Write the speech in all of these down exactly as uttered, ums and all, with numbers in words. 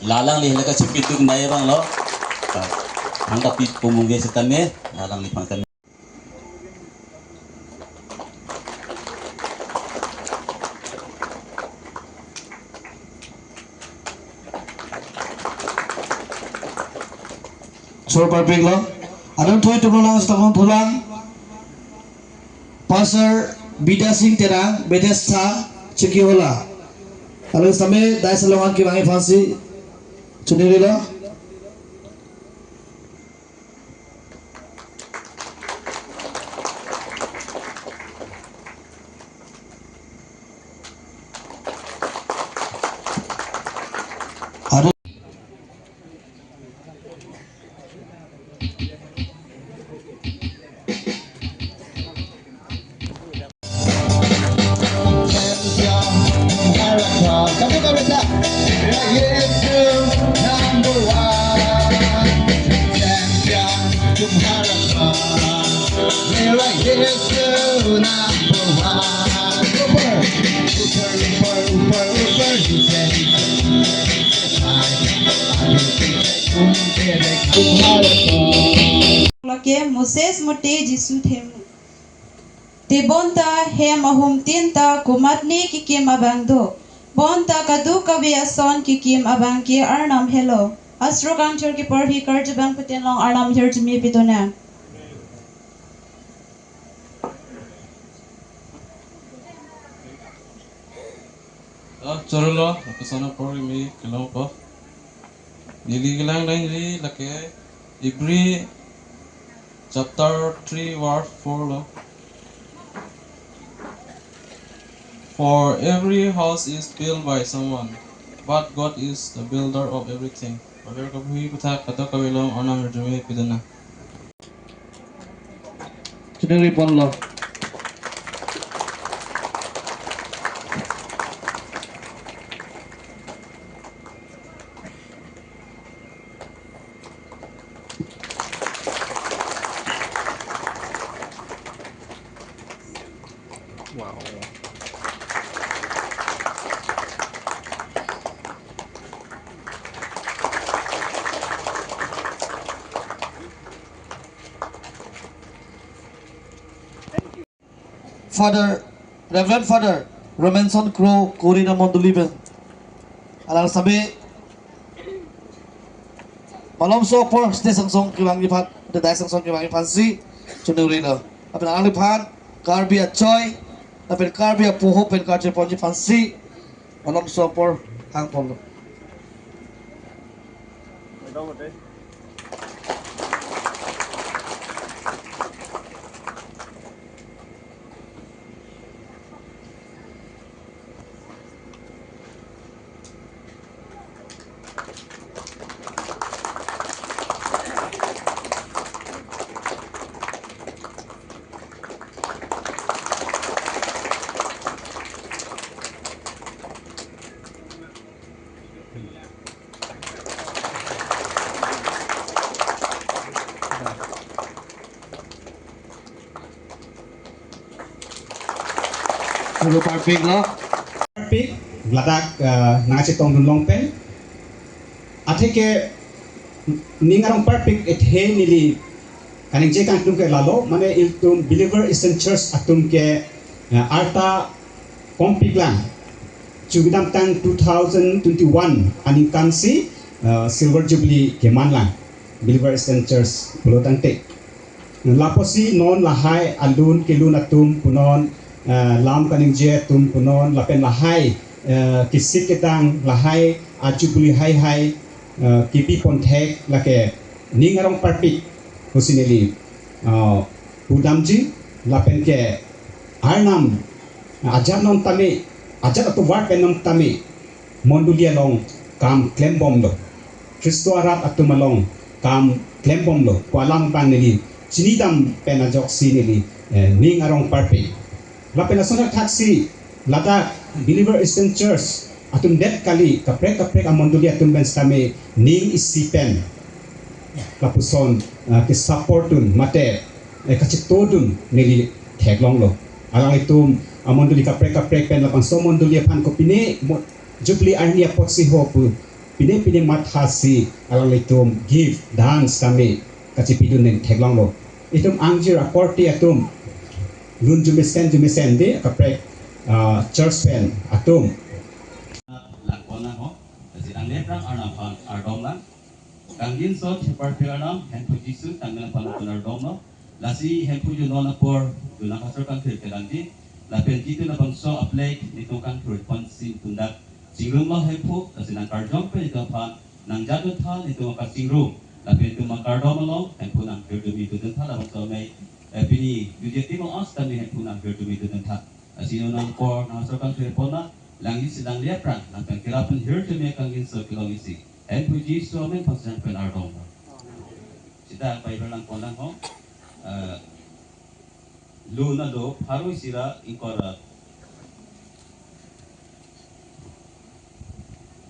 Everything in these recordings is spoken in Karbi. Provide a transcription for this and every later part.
La alangli hala kachepi duk nai abang lo. Thangta pi pumung ge setame, la alangliphan tame. Sor parpik lo. Anam thoi tumlo lang, setang long thulang. Pastor Bidya Singh Terang, Bethesda, Chokihola. Lalu sampai dais along an kevangji aphansi choningri lo. Ada. Lake Moses mate Jisu themu. Te bonta hem ahum tin ta komatne kekim abang do. Bonta kadokave ason kekim abang ke Arnam helo. Astro kangthir keporhi karju abang puten long Arnam hirjume pidun nang. Ah, chorolo, lapuson apor kimi kelongpo. Neli kelang dang neli lake Ibri chapter three verse four lo. For every house is built by someone, but God is the builder of everything. Baibel kapuhi aputhak kadokave along Arnam hirjume pidun nang. Choningri ponlo. Wow. Father, Reverend Father Romanson Kro, Korina Mondoli pen. Alang sitame malomso apor stage angsong kevangji aphan, the dais angsong kevangji aphansi choningri lo. Lapen alangliphan Karbi achoi, lapen Karbi apoho pen karju ponji aphansi malomso apor hang ponlo. Lalu parpik lo. Parpik ladak, eh, nangchetongdun long pen. Atheke ning arong parpik ethe neli kaningje kangtung ke lalo, mane ilitum Believer Eastern Church atum ke, eh, arta kompik lang. Chukidamtang two thousand twenty-one aningkansi, eh, Silver Jubilee keman lang Believer Eastern Church pulo tangte. Lapusi non lahai alun kelun atum punon, eh, lam kaningje atum punon, lapen lahai, eh, kesik kedang, lahai a-Jubilee haihai, eh, kepi ponthek lake ning arong parpik pusi neli, eh, pudamji, lapen ke Arnam ajat non tame, ajat atovar pen non tame mondoli along kam klembomlo. Khristo arat atum along kam klembomlo pu alam abang neli chinidam pen ajoksi neli, eh, ning arong parpik. Lapen lason athaksi ladak Believer Eastern Church atum det kali, kaprek kaprek amondoli atum pen sitame ning isi pen lapuson, ah, ke-support dun mate, eh, kachetongdun neli theklonglo. Alanglitum amondoli kaprek kaprek pen labangso mondoli aphan kopine mo-, Jubilee arni apotsi ho pu Pine pine mathasi alanglitum gift dan sitame kachipidun ning theklonglo. Itum angjir a-party atum lun jumesen jumesen de kaprek, ah, church pen atum. Langkona ho, lasi nangle prang Arnam aphan kardom lang. Kangjinso thepar pe Arnam, Hemphu Jisu, tanggal aphan apun kardom lo. Lasi Hemphu ju non apor, ju nang asor kangthir kedamji. Lapen jitu labangso aplek, netum kangthir pon sim tundak. Chingrumlo Hemphu, lasi nangkarjong pen netum aphan, nangjadun tha, netum akachingrum. Lapen netum akardom along, Hemphu nang hirdumi dun tha, labangso amei, eh, pini, duje timo as tami Hemphu nang hirdumi dun tha. Lasi non apor, nang asor kangthir pon na, langji si nangle prang, nangphan kerap pen hirdumi kangjinso kelong isi. Hemphu Jisu amen pasang pen kardom. Sita Bible nangkon lang ho. Eh, Lun alo pharo isi ra ingkoi ra.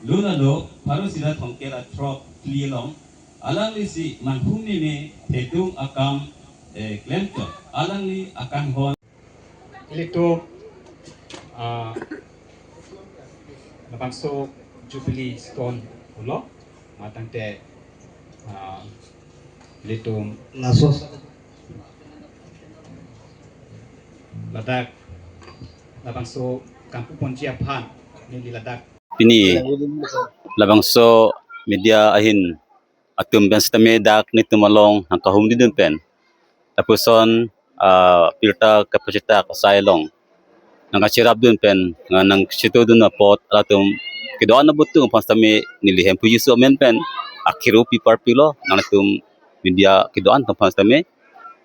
Lun alo pharo isi ra thomkep ra throk phli along. Alangli si manghumeme thedung akam, eh, klemchot. Alangli akanghon. Ilitum, ah, labangso Jubilee Stone pulo, matangte, ah, ilitum laso ladak labangso kampu ponji aphan neli ladak. Pini labangso media ahin atum pen sitame dak netum along nangkahumri dun pen, lapuson, ah, pirta kapachita kasai along nangkachirap dun pen, ah, nangchito dun apot latum kedo-an abutung aphan sitame neli Hemphu Jisu amen pen akiru pi parpiklo, nangtum media kedo-an aphan sitame.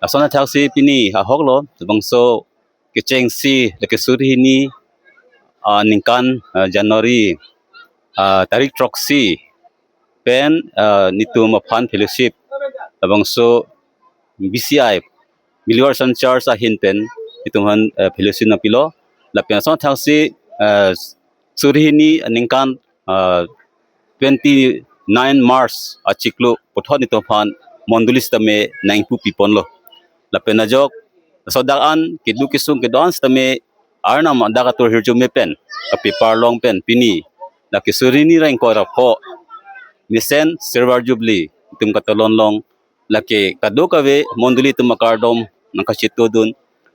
Lason athaksi pini ahoklo, labangso kechengsi, lake suri hini, ah, ningkan, ah, January, ah, tarik throksi pen, ah, netum aphan fellowship, labangso B C I, Believers and Church ahin pen netum aphan, ah, fellowship nangpilo. Lapen lason athaksi, ah, suri hini ningkan, ah, twenty-nine March achiklo puthot netum aphan mondoli sitame nangpu piponlo. Lapen ajok, laso dak an keduk kesung kedo-an sitame Arnam adak atur hirjume pen, kaprepare long pen pini, lake suri hini ra ingkoi ra pho, mesen Silver Jubilee, netum katalon long, lake kadokave mondoli atum akardom nangkachito dun,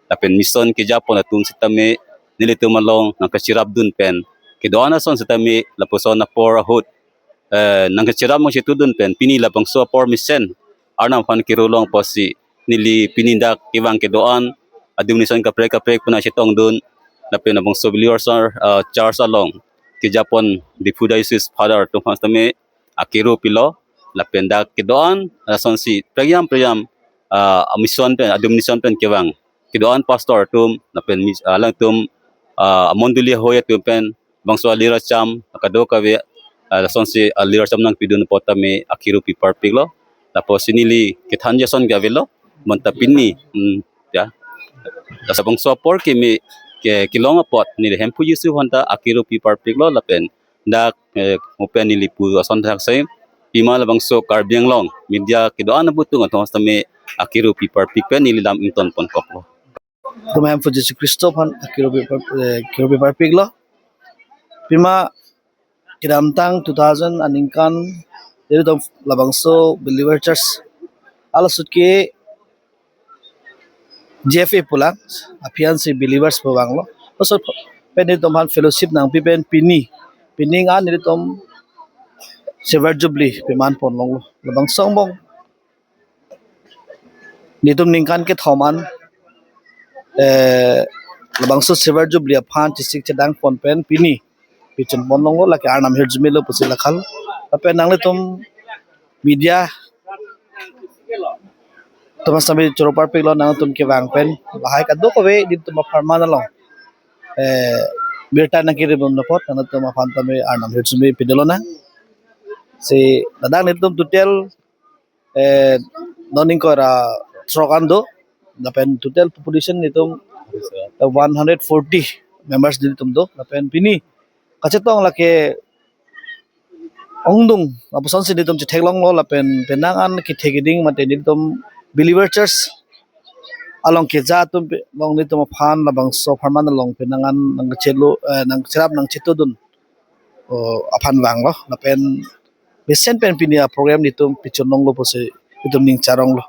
lapen mission kejapon atum sitame nelitum along nangkachirap dun pen, kedo-an ason sitame lapuson apor ahut, eh, nangkachirap nangchito dun pen, pini labangso apor mesen Arnam aphan kiru long apotsi neli pini dak kevang kedo-an a-denomination kaprek kaprek pen nangchetong dun, lapen labangso Believers, eh, Church along kejapon Diphu Diocese Father atum aphan sitame akiru pilo, lapen dak kedo-an asonsi preyam preyam, ah, a-mission pen, a-denomination pen kevang kedo-an pastor atum, lapen mis-, ah, alangtum, ah, amondoli ahoi atum pen, bangso alir acham kadokave, ah, lasonsi alir acham nangpidun apot tame akiru pi parpiklo. Lapusi neli kethanji ason ke avelo, bonta pini, hmm, ya. Laso bangso apor keme ke kelong apot neli Hemphu Jisu aphanta akiru pi parpiklo, lapen dak, eh, mo pen neli pu ason thaksi, pima labangso Karbi Anglong media kedo-an abutung atum sitame akiru pi parpik pen neli lam ington ponkoklo. Tum Hemphu Jisu Khristo aphan akiru pi par-, eh, kiru pi parpiklo. Pima kedamtang two thousand aningkan, jadi tum labangso Believer Church alasut ke G F A pulang, aphi ansi Believers pu vanglo. Laso pen netum aphan fellowship nangpi pen pini, pini ngan netum Silver Jubilee peman pon longlo. Labangso angbong netum ningkan kethom an, eh, labangso Silver Jubilee aphan chesik chedang pon pen pini pichun pon longlo, lake Arnam hirjumelo pusi lakhal. Lapen nanglitum media atum sitame choro parpiklo, nangtum kevang pen lahai kadokave netum apharman along, eh, birta nangkirim apot nangtum aphan tame Arnam hirjume pidolonang. Si ladak netum total, eh, non ingkoi ra throk an do, lapen total population netum, eh, one hundred forty members netum do, lapen pini kachetong lake ongdung apusonsi netum chetheklonglo, lapen penang an kethe keding mate netum Believer Church along keja atum pe-, along netum aphan labangso apharman along penang an nangkachelo, eh, nangcherap nangchetodun o, aphan vanglo, lapen mesen pen pini aprogram netum pachun longlo pusi itum ning charonglo.